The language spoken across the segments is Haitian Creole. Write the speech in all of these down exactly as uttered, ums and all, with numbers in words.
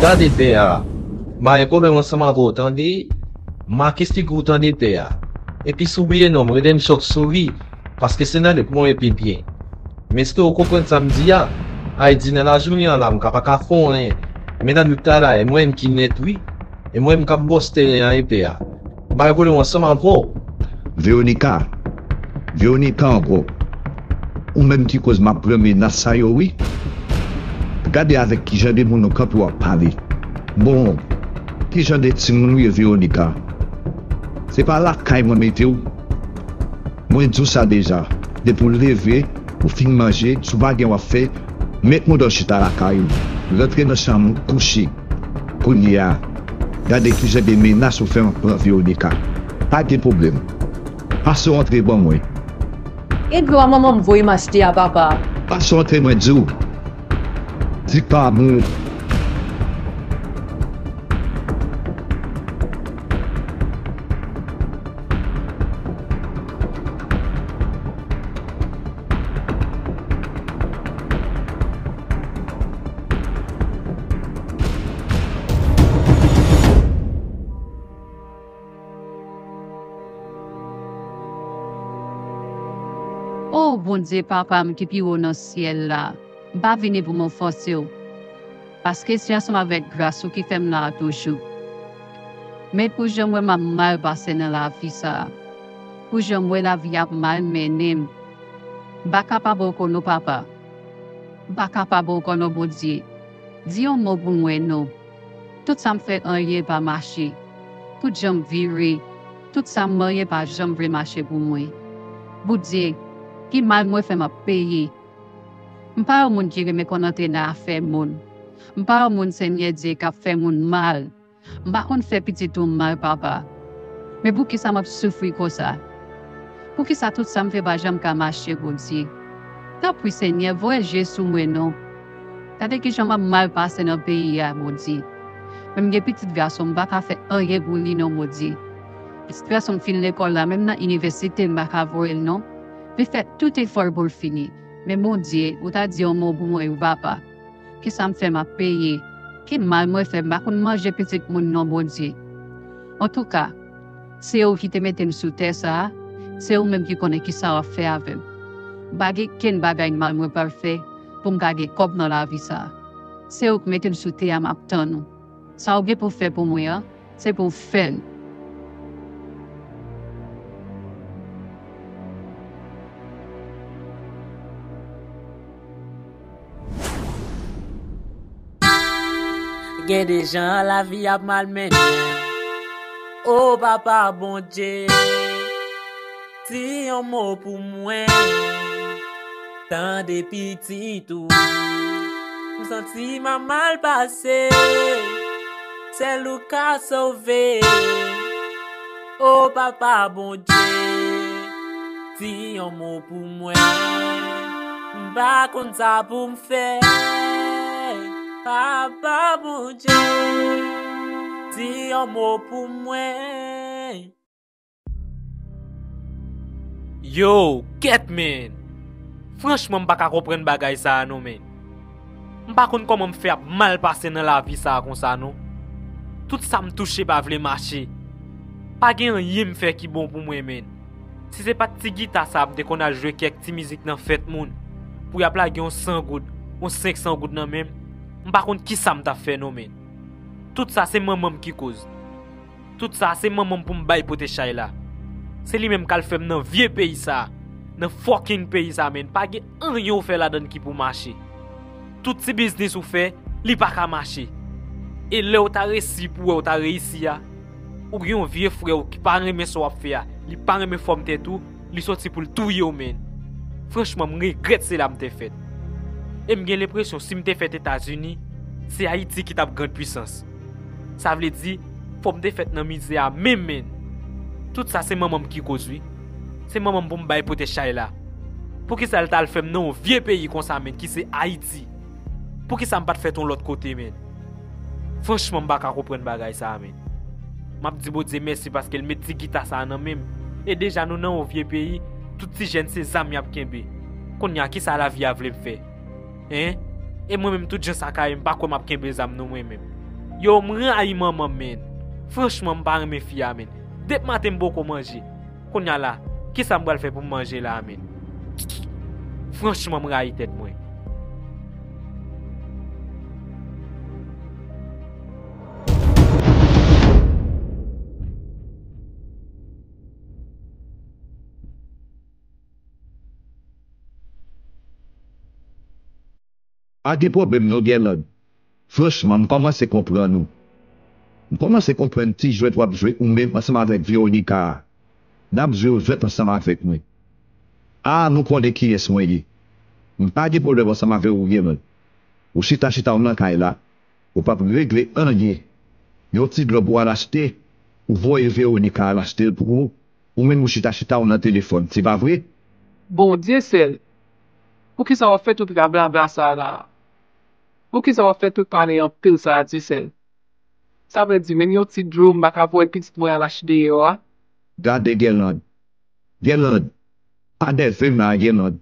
Gade pè a. M pa gen pwoblèm ansanm avè w, tande. Make figi w, tande pè a. Epi si w bliye non m, rele m Chòv Souri, paske se nan lèt mwen epi byen. Men èske w konprann sa m di a? Ay di nan lajounen an la, m ka pa ka fè w anyen. Men nan nwit la la, e mwen menm ki nèt wi. E mwen menm k ap bòs tèren an, e pè a. M pa gen pwoblèm ansanm avè w. Veronica. Veronica ankò. Ou menm ki koz m ap pran menas sa yo wi. Gade avèk kijan de moun ou kanpe w ap pale. Bon, kijan de timoun ou ye Veronica? Se pa lakay mwen mete w? Mwen di w sa deja, depi w leve, ou fin manje, si w pa gen w ap fè, met mouda w chita lakay ou, rantre nan chanm ou, kouche. Kounye a, gade kijan de menas ou fè m ap pran Veronica. Pa gen pwoblèm. Pase w antre ban mwen. E dlo a manman m voye m achte a papa. Pase w antre mwen di w. Di pa bon. O Bondye, Papa m ki pi wo nan syèl la, m pa vini pou m ofanse w, paske se ansanm avèk gras ou ki fè m la a toujou. Men pou jan m wè m ap mal pase nan lavi sa a, pou jan m wè lavi ap mal mennen m, m pa kapab ankò non, Papa. M pa kapab ankò non, Bondye. Di yon mo pou mwen non. Tout sa m fè anyen pa mache. Tout jan m vire, tout sa m manyen pa janm vle mache pou mwen. Bondye, ki mal mwen fè m ap peye. M pa yon moun ki renmen konnante nan afè moun. M pa yon moun, Senyè Dye, k ap fè moun mal. M pa konn fè pitit ou mal, Papa. Men poukisa m ap soufri konsa? Poukisa tout sa m fè pa janm ka mache, Bondye? Tanpri, Senyè, voye je sou mwen non. Gade kijan m ap mal pase nan peyi a, Bondye. Men m gen pitit gason m, m pa ka fè anyen pou li non, Bondye. Pitit gason m fin lekòl la, menm nan inivèsite m pa ka voye l non. Li fè tout efò l pou l fini. Men Bondye, ou ta di yon mo pou mwen wi, Papa. Kisa m fè m ap peye? Ki mal mwen fè m pa konn manje pitit moun non, Bondye? Antouka, se ou ki te mete m sou tè sa a, se ou menm ki konnen kisa w ap fè avè m. M pa gen kenn bagay mal mwen pral fè pou m ka gen kòb nan lavi sa a. Se ou k mete m sou tè a, m ap tann ou. Sa w gen pou w fè pou mwen an, se pou w fè l. Gen de jan lavi ap malmennen. O Papa Bondye, di yon mo pou mwen. Tande pitit ou. M santi m ap mal pase. Sèl ou ka sove. O Papa Bondye, di yon mo pou mwen. M pa konn sa pou m fè. Papa Bondye, di yon mo pou mwen. Yo, kèt, men! Franchman, m pa ka konprann bagay sa a non, men. M pa konn kòman m fè ap mal pase nan lavi sa a konsa non. Tout sa m touche pa vle mache. Pa gen anyen m fè ki bon pou mwen, men. Si se pa t ti gita sa a m te konn al jwe kèk ti mizik nan fèt moun, pou y ap lage yon san goud, yon senk san goud nan men m, m pa konn kisa m t ap fè non, men. Tout sa se manman m ki koz. Tout sa se manman m pou m bay pote chay la. Se li menm k al fè m nan vye peyi sa, nan fucking peyi sa, men pa gen anyen ou fè ladann ki pou mache. Tout ti biznis ou fè, li pa ka mache. E lè w ta resi pou wè w ta reyisi a, ou gen yon vye frè w ki pa renmen sa w ap fè a, li pa renmen fòm tèt ou, li soti pou l touye w, men. Franchman, m regrèt se la m te fèt. E m gen lenpresyon si m te fèt Etazini, se Ayiti ki t ap grande puissance. Sa vle di, fò m te fèt nan mizè a menm, men. Tout sa se manman m ki koz wi. Se manman m pou m bay pote chay la. Poukisa l t al fè m nan yon vye peyi konsa, men, ki se Ayiti? Poukisa m pa t fèt yon lòt kote, men? Franchman, m pa ka konprann bagay sa a, men. M ap di Bondye mèsi paske l met ti gita sa a nan men m. E deja nou nan yon vye peyi, tout ti jèn se zam y ap kenbe. Kounye a, kisa lavi a vle m fè? Hein? E mwen menm, tout jan sa ka ye, m pa kwè m ap kenbe zam non, mwen menm. Yo, m rayi manman m, menn. Franchman, m pa renmen fi a, menn. Depi maten m poko manje. Kounye a la, kisa m pral fè pou m manje la, menn? Franchman, m rayi tèt mwen. Pa gen pwoblèm non, Guerlande. Franchman, m kòmanse konprann ou. M kòmanse konprann ti jwèt w ap jwe ou menm ansanm avèk Veronica a. N ap jwe yon jwèt ansanm avèk mwen. A, nou konnen kiyès mwen ye. M pa gen pwoblèm ansanm avè w, Guerlande. Ou chita chita w nan kay la, ou p ap regle anyen. Yon ti dlo pou w al achte, ou voye Veronica al achte l pou ou, ou menm ou chita chita w nan telefòn, se pa vre? Bon, Dyesèl, poukisa w ap fè tout rablabla sa a la a? Poukisa w ap fè tout pale anpil sa a, Dyesèl? Sa vle di menm yon ti dlo m pa ka voye pitit mwen al achte deyò a? Gade Guerlande. Guerlande, pa nève m la, Guerlande.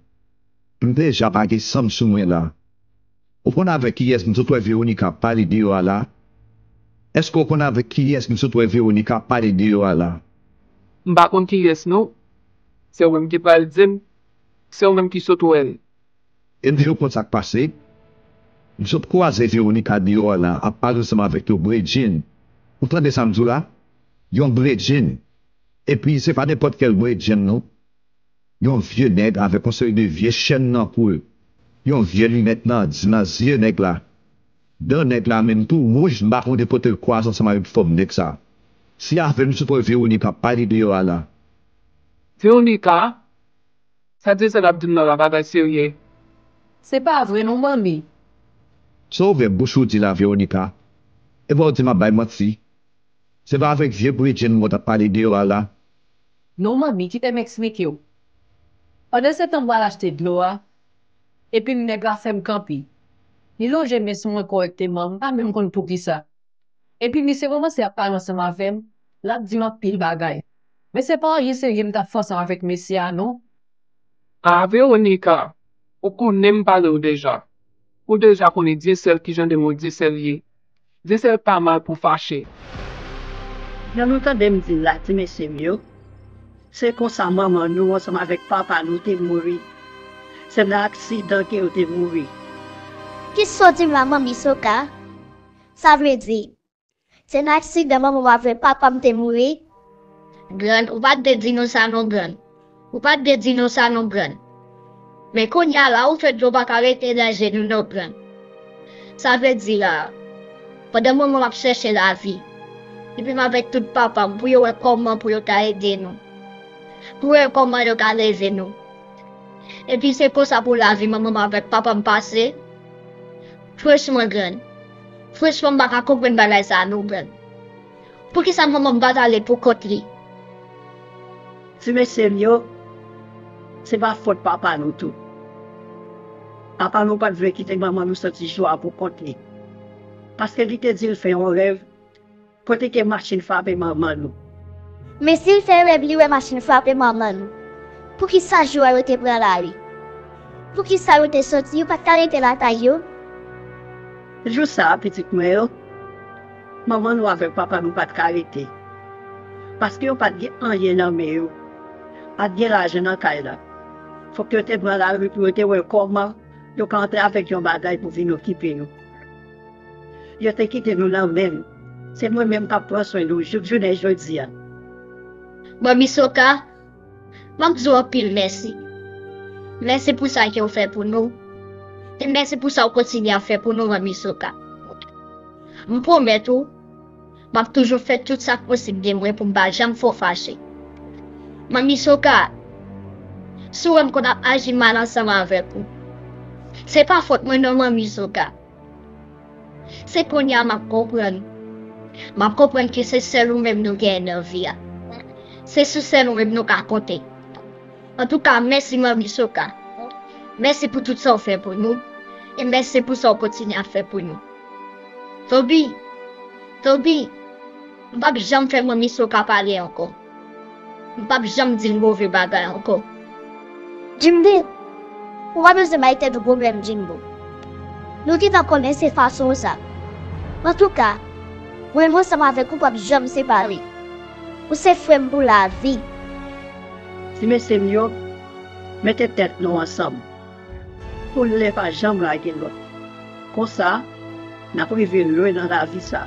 M deja pa gen san m sou mwen la. Ou konn avèk kiyès m sot wè Veronica ap pale deyò a la? Èske w konn avèk kiyès m sot wè Veronica ap pale deyò a la? M pa konn kiyès non. Se ou menm ki pral di m. Se ou menm ki sot wè l. Epi ou konn sa k pase? M sot kwaze Veronica deyò a la ap pale ansanm avèk yon bredjenn. Ou tande sa m di w la? Yon bredjenn. Epi se pa nenpòt kèl bredjenn non. Yon vye nèg avèk yon seri de vye chèn nan kou l. Yon vye linèt nan nan zye nèg la. Dan nèg la menm tou wouj, m pa konnen kote l kwaze ansanm avèk fòm nèg sa. Se avè l m sot wè Veronica ap pale deyò a la. Veronica? Sa Dyesèl ap di m nan la bagay serye? Se pa vre non, manmi. Sa w ouvè bouch ou di la, Veronica? Epa w di m ap bay manti? Se pa avèk vye bredjenn mwen t ap pale deyò a la? Non, manmi, kite m eksplike w. Pandansetan m pral achte dlo a, epi nèg la fè m kanpe. Li lonje men sou mwen kòrèkteman, m pa menm konn poukisa. Epi misye kòmanse ap pale ansanm avè m, l ap di m anpil bagay. Men se pa anyen serye m t ap fè ansanm avèk mesye a non. A, Veronica, ou konnen m pale w deja. Ou deja konnen Dyesèl kijan de moun Dyesèl ye. Dyesèl pa mal pou fache. Jan nou tande m di l la, ti mesye m yo, se konsa manman nou ansanm avèk papa nou te mouri. Se nan aksidan ke yo te mouri. Kisa w di m la, manmi Soka? Sa vle di, se nan aksidan manman m avèk papa m te mouri? Grann, ou pa t dwe di nou sa non, Grann. Ou pa t dwe di nou sa non, Grann. Men kounye a la, ou fè dlo pa ka rete nan je nou non, Grann. Sa vle di la, pandan manman m ap chèche lavi, epi m avèk tout papa m pou yo wè kòman pou yo ka ede nou, pou yo wè kòman yo ka leve nou. Epi se konsa pou lavi manman m avèk papa m pase? Franchman, Grann, franchman, m pa ka konprann bagay sa a non, Grann. Poukisa manman m pa t ale pou kont li? Ti mesye m yo, se pa fòt papa nou tou. Papa nou pa t vle kite manman nou soti jou a pou kont li. Paske li te di l fè yon rèv kote ke machin frape manman nou. Men si l fè rèv li wè machin frape manman nou, poukisa jou a yo te pran lari? Poukisa yo te soti, yo pa t ka rete lakay yo? Jou sa a, pitit mwen yo, manman nou avèk papa nou pa t ka rete. Paske yo pa t gen anyen nan men yo. Pa t gen lajan nan kay la. Fòk yo te pran lari pou yo te wè kòman yo ka antre avèk yon bagay pou vin okipe yo. Yo te kite nou nan men m. Se mwen menm k ap pran swen nou jouk jounen jodi a. Manmi Soka, m ap di w anpil mèsi. Mèsi pou sa ke w fè pou nou. E mèsi pou sa w kontinye ap fè pou nou, Manmi Soka. M pwomèt ou, m ap toujou fè tout sa k posib de mwen pou m pa janm fè w fache. Manmi Soka, si w wè m konn ap aji mal ansanm avèk ou, se pa fòt mwen non, Manmi Soka. Se kounye a m ap konprann. M ap konprann ke se sèl ou menm nou genyen nan vi a. Se sou sèl ou menm nou ka konte. Antouka, mèsi Manmi Soka. Mèsi pou tout sa w fè pou nou. E mèsi pou sa w kontinye ap fè pou nou. Toby, Toby, m p ap janm fè Manmi Soka pale ankò. M p ap janm di l move bagay ankò. Jimbo, ou pa bezwen bay tèt ou pwoblèm, Jimbo. Nou gentan konnen se fason w sa. Antouka, Mwen menm ansanm avèk ou p ap janm separe. Ou se frè m pou lavi. Ti mesye m yo, mete tèt nou ansanm pou len pa janm lage lòt. Konsa, n ap rive lwen nan lavi sa.